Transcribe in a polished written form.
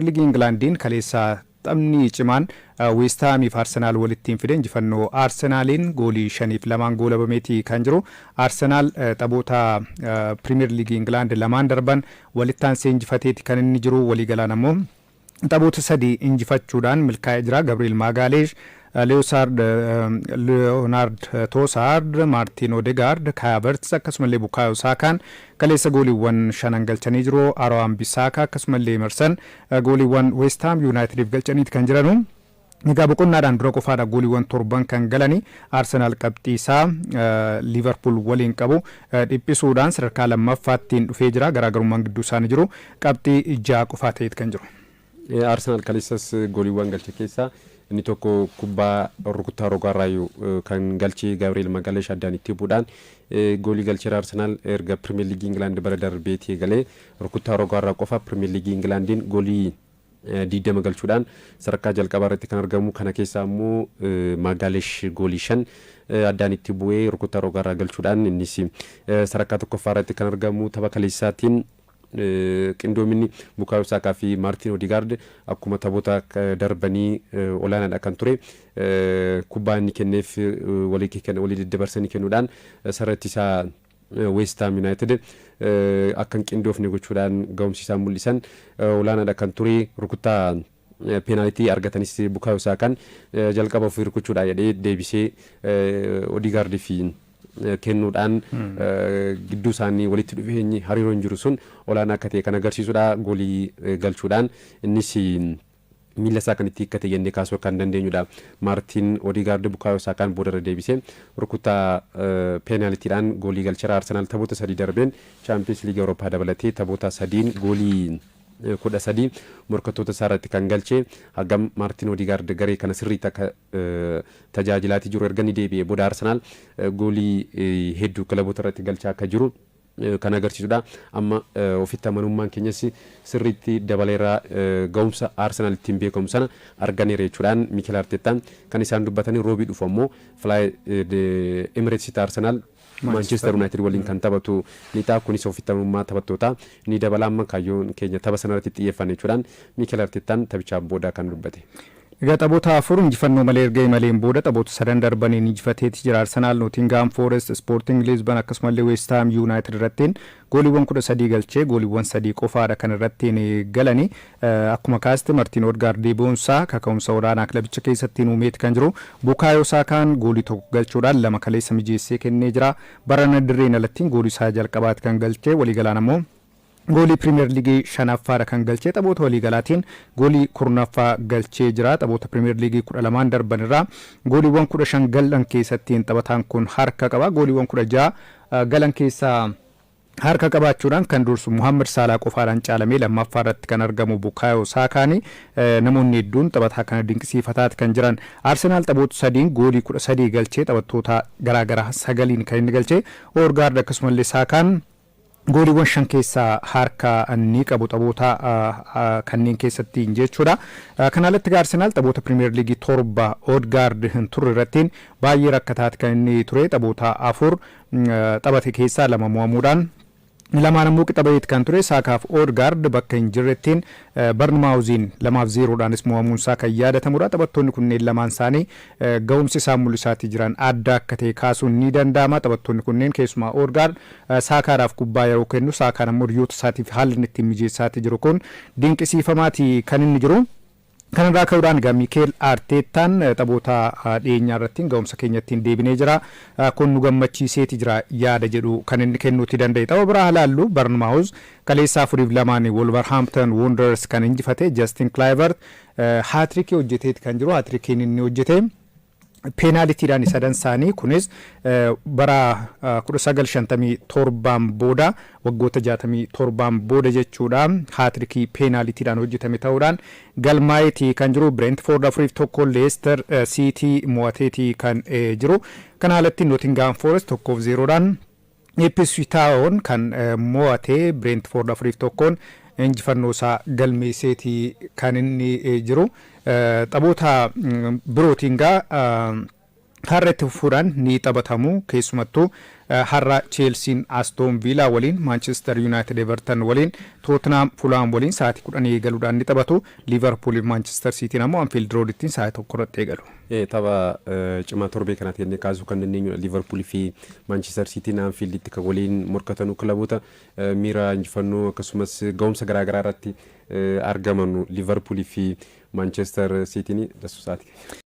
Liigii Ingilaandiin kaleessa taphni cimaan Weestaamiif Arsenaal walittiin fide injifannoo Arsenaaliin goolii 5-2 goolabameeti kan jiru. Arsenaal taphoota Pirimeer Liigii Ingilaand lamaan darban walitti aansee injifateeti kan inni jiru. Waliigalaan ammoo taphoota sadii injifachuudhaan milkaa'ee jira. Gabriel Maagaaleesh, Leeyonaard Toosaard, Maartiin Odegaard, Kai Havertz akkasumallee Bukaayo Saakaan kaleessa gooliiwwan shanan galchanii jiru. Aroon Bisaaka akkasumallee Emerson gooliiwwan West Ham Yuunaayitediif galchaniiti kan jiranu. Egaa boqonnaadhaan dura qofaadha gooliiwwan torban kan galanii. Arsenaal qabxii isaa Liivarpuul waliin qabu dhiphisuudhaan sadarkaa lammaffaattiin dhufee jira. Garaagarummaan gidduu isaanii jiru qabxii 6 qofaa ta'eet kan jiru. Arsenaal kaleessas gooliiwwan galche keessaa inni tokko kubbaa rukuttaa rogaarraayyuu kan galchee Gabriel Magaleesh addaan itti bu'uudhaan goolii galcheera. Arsenaal erga Pirimeer Liigii Ingilaand bara darbeetii eegalee rukuttaa rogaarraa qofa Pirimeer Liigii Ingilaandiin goolii 20 galchuudhaan sadarkaa jalqabaa irratti kan argamu. Kana keessaa immoo Magaaleesh goolii 5 addaan itti bu'ee rukuttaa rogaarraa galchuudhaan innis sadarkaa tokkoffaa irratti kan argamu. Tapha kaleessaatiin qindoominni Bukaayo Saakaa fi Maartiin Odigaard akkuma taphoota darbanii olaanaadha kan ture. Kubbaa inni kenneef walii daddabarsanii kennuudhaan sarratti isaa West Ham United akka hin qindoofne gochuudhaan ga'umsi isaan mul'isan olaanaadha kan ture. Rukuttaa peenaalitii argatanis Bukaayo Saakaan jalqaba ofii rukuchuudha jedhee deebisee Odigaardii fi kennuudhaan gidduu isaanii walitti dhufeenyi hariiroon jiru sun olaanaa akka ta'e kan agarsiisudha. Goolii galchuudhaan innis miila isaa kan itti hiikkate jennee kaasuu kan dandeenyudha. Maartiin Odigaard Bukaayoo Saakaan boodarra deebisee rukuttaa peenaalitiidhaan goolii galcheera. Arsenaal taphoota sadii darbeen Chaampiyoons Liigii Awurooppaa dabalatee taphoota sadiin goolii 13 morkattoota isaa irratti kan galche, hagam Maartiin Odigaard garee kana sirriitti akka tajaajilaatii jiru, erga inni deebi'ee booda Arsenaal goolii hedduu kilaboota irratti galchaa akka jiru kan agarsiisudha. Amma ofitti amanummaan keenyas sirriitti dabaleera, ga'umsa Arsenaal ittiin beekamu sana arganeera jechuudhaan Mikel Arteetaan kan isaan dubbatanii. Roobii dhufu ammoo Fly Emirates Arsenaal Manchester United waliin kan taphatu ni ta'a. Kunis ofitti amanummaa taphattootaa ni dabala. Amma kaayyoon keenya tapha sanarratti xiyyeeffanne jechuudhaan Mikel Arteetaan taphichaan booda kan dubbate. Egaa taphoota afur injifannoo malee erga imaleen booda taphoota sadan darbaniin injifateeti jira. Arsenaal Nootingaam Forest, Sporting Lisbon akkasumallee West Ham United irrattiin gooliiwwan 13 galchee gooliiwwan sadii qofaadha kan irrattiin galanii. Akkuma kaaste, Martiin Odegaard deebi'uunsaa kaka'umsa olaanaa kilabicha keessatti uumeeti kan jiru. Bukaayoo Saakaan goolii tokko galchuudhaan lama kaleessa mijeessee kennee jira. Barana dirreen alattiin goolii isaa jalqabaati kan galchee. Waliigalaan ammoo goolii Pirimeer Liigii shanaffaadha kan galchee. Taphoota waliigalaatiin goolii 10ffaa galchee jira. Taphoota Pirimeer Liigii 12n darban irraa gooliiwwan 15 galan keessattiin taphataan kun harka qaba. Gooliiwwan 16 galan keessaa harka qabaachuudhaan kan dursu Muhammad Saalaa qofaadhaan caalamee lammaffaa irratti kan argamu Bukaayoo Saakaani. Namoonni hedduun taphataa kana dinqisiifataati kan jiran. Arsenaal taphoota sadiin goolii 13 galchee taphattoota garaagaraa sagaliin kan inni galchee. Odegaard akkasumallee Saakaan gooliiwwan shan keessaa harka ni qabu taphoota kanneen keessatti jechuudha. Kana alatti Arsenaal taphoota Pirimeer Liigii torba Odegaard hin turre irrattiin baay'ee rakkataati kan inni ture. Taphoota afur taphate keessaa lama mo'amuudhaan lamaan ammoo qixa baheeti kan ture. Saakaaf Odegaard bakka hin jirrettiin Barnmaawuziin 2-0dhaanis mo'amuun isaa kan yaadatamudha. Taphattoonni kunneen lamaan isaanii ga'umsi isaan mul'isaatii jiran adda akka ta'e kaasuun ni danda'ama. Taphattoonni kunneen, keessumaa Odegaard, Saakaadhaaf kubbaa yeroo kennu Saakaan ammoo hiriyoota isaatiif haalli inni ittiin mijeessaatii jiru kun dinqisiifamaati kan inni jiru. Kanarraa ka'uudhaan egaa Miikeel Arteettaan taphoota dhiyeenyaa irratti ga'umsa keenya ittiin deebinee jira. Kun nu gammachiiseeti jira yaada jedhu kan inni kennuuti danda'e. Tapha biraa ilaallu. Barnmaawuz kaleessa 4-2n Wolverhampton Wanderers kan injifate. Justin Kluivert haatirikii hojjeteeti kan jiru. Haatirikiin inni hojjete peenaalitiidhaan sadan isaanii. Kunis bara 1957 booda, waggoota 67 booda jechuudha, haatirikii peenaalitiidhaan hojjetame ta'uudhaan galmaa'eeti kan jiru. Brentford 4-1 Leicester City mo'ateeti kan jiru. Kana alatti Nottingham Forest 1-0dhaan Ipswich Town kan mo'ate. Brentford 4-1n injifannoo isaa galmeesseeti kan inni jiru. Taphoota birootiin gaa Har'a itti fufuudhaan ni taphatamu. Keessumattuu har'a Cheelsiin Aston Villaa waliin, Manchester United Everton waliin, Tottenham Fulham waliin sa'aatii 10 eegaluudhaan ni taphatu. Liverpool fi Manchester Cityin ammoo Anfield Roadittiin sa'aatii 1 irratti eegalu. Tapha cimaa torbee kanaatti jennee kaasuu kan dandeenyudha. Liverpool fi Manchester Cityin Anfielditti kan waliin morkatanu, kilaboota miira injifannoo akkasumas ga'umsa garaagaraa irratti argaman Liverpool fi Manchester Cityin dasu sa'aatii.